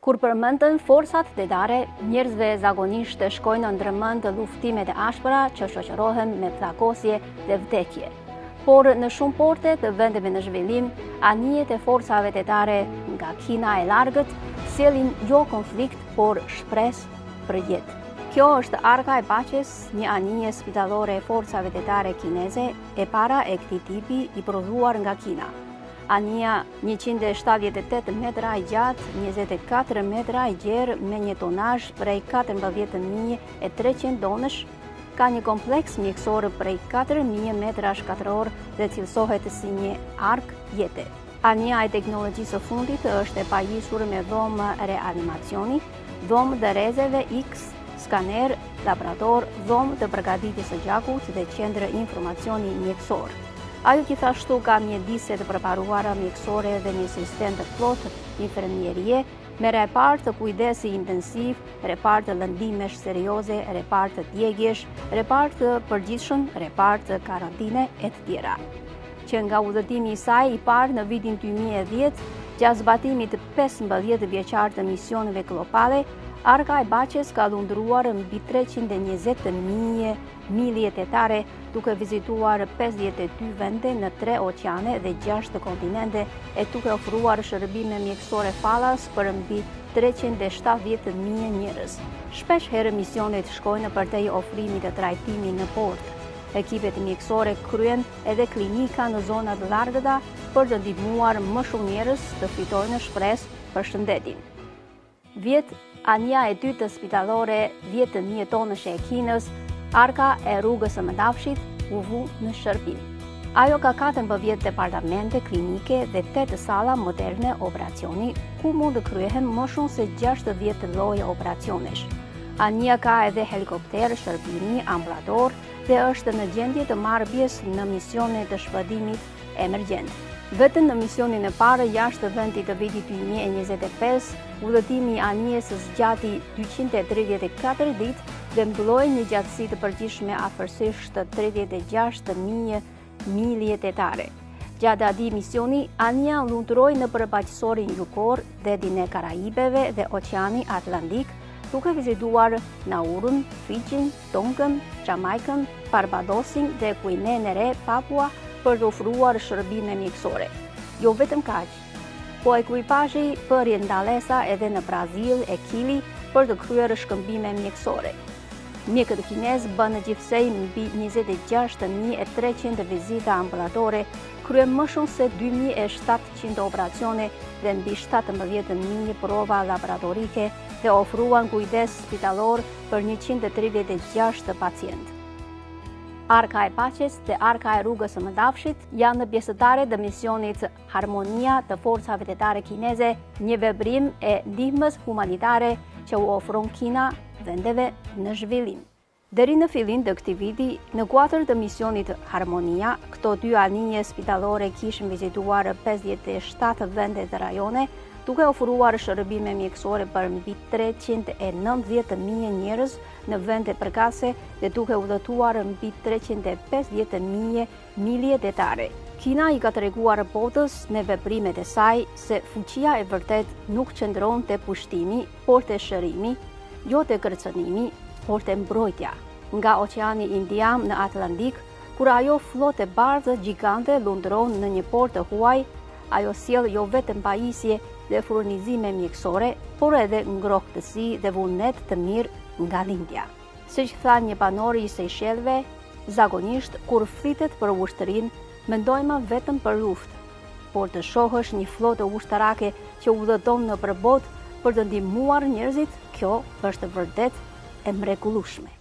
Kur përmenden forcat detare, njerëzve zakonisht shkojnë ndërmend luftimet e ashpra që shoqërohen me plagosje dhe vdekje. Por në shumë porte të vendeve në zhvillim, anijet e forcave detare nga Kina e largët sjellin jo konflikt, por shpresë për jetë. Kjo është Arka e Paqes, një anije spitalore e forcave detare kineze, e para e këtij tipi i prodhuar nga Kina. Anija 178 metra e gjatë, 24 metra e gjerë me një tonazh prej 14.300 tonësh, ka një kompleks mjekësor prej 4.000 metrash katror dhe cilësohet si një arkë jete. Anija e teknologjisë së fundit është e pajisur me dhomë reanimacioni, dhomë të rrezeve X, skaner, laborator, dhomë të përgatitjes së gjakut dhe qendër informacioni mjekësor. Ajo gjithashtu ka mjedise të përparuara mjekësore dhe një sistem të plotë infermierie, me repart të kujdesi intensiv, repart të lëndimesh serioze, repart të djegiesh, repart të përgjithshëm, repart të karantine e të tjera. Që nga udhëtimi i saj i parë në vitin 2010, gjatë zbatimit 15 vjeçar të misioneve globale, Arka e Paqes ka lundruar mbi 320.000 milje detare, duke vizituar 52 vende në 3 oqeane dhe 6 kontinente e duke ofruar shërbime mjekësore falas për mbi 370.000 njerëz. Shpesh herë misionet shkojnë përtej ofrimit të trajtimit në port. Ekipet mjekësore kryen edhe klinika në zona të largëta për të ndihmuar më shumë njerëz të fitojnë shpresë për shëndetin. Vjet, anija e dytë spitalore 10.000 tonëshe e Kinës, Arka e rrugës së Mëndafshit, u vu në shërbim. Ajo ka 14 departamente klinike dhe 8 salla moderne operacioni, ku mund të kryehen më shumë se 60 lloje operacionesh. Anija ka edhe helikopter shërbimi ambulator dhe është në gjendje të marrë pjesë në misione të shpëtimit emergjent. Vetëm në misionin e parë jashtë vendit të vitit 2025, udhëtimi i anijes zgjati 234 ditë dhe mbuloi një gjatësi të përgjithshme afërsisht 36.000 milje detare. Gjatë atij misioni, anija lundroi nëpër Paqësorin Jugor, Detin e Karaibeve dhe Oqeanin Atlantik, duke vizituar Naurun, Fixhin, Tongën, Xhamajkën, Barbadosin dhe Guinenë e Re Papua për të ofruar shërbime mjekësore. Jo vetëm kaq, po ekuipazhi bëri ndalesa edhe në Brazil e Kili për të kryer shkëmbime mjekësore. Mjekët kinezë bënë gjithsej mbi 26.300 vizita ambulatore, kryen më shumë se 2.700 operacione dhe mbi 17.000 prova laboratorike dhe ofruan kujdes spitalor për 136 pacientë. Arka e Paqes dhe Arka e Rrugës së Mëndafshit janë pjesëtare të misionit Harmonia të Forcave Detare Kineze, një veprim e ndihmës humanitare që u ofron Kina vendeve në zhvillim. Deri në fillim të këtij viti, në kuadër të misionit Harmonia, këto dy anije spitalore kishin vizituar 57 vende dhe rajone, duke ofruar shërbime mjekësore për mbi 390.000 njerëz në vende përkatëse dhe duke udhëtuar mbi 350.000 milje detare. Kina i ka treguar botës me veprimet e saj se fuqia e vërtetë nuk qëndron te pushtimi, por te shërimi, jo te kërcënimi, por te mbrojtja. Nga Oqeani Indian në Atlantik, kur ajo flotë e bardhë gjigante lundron në një port të huaj, ajo sjell jo vetëm pajisje dhe furnizime mjekësore, por edhe ngrohtësi dhe vullnet të mirë nga lindja. Siç tha një banor i Sejshelleve, zakonisht kur flitet për ushtrinë, mendojmë vetëm për luftë. Por të shohësh një flotë ushtarake që udhëton nëpër botë për të ndihmuar njerëzit, kjo është vërtet e mrekullueshme.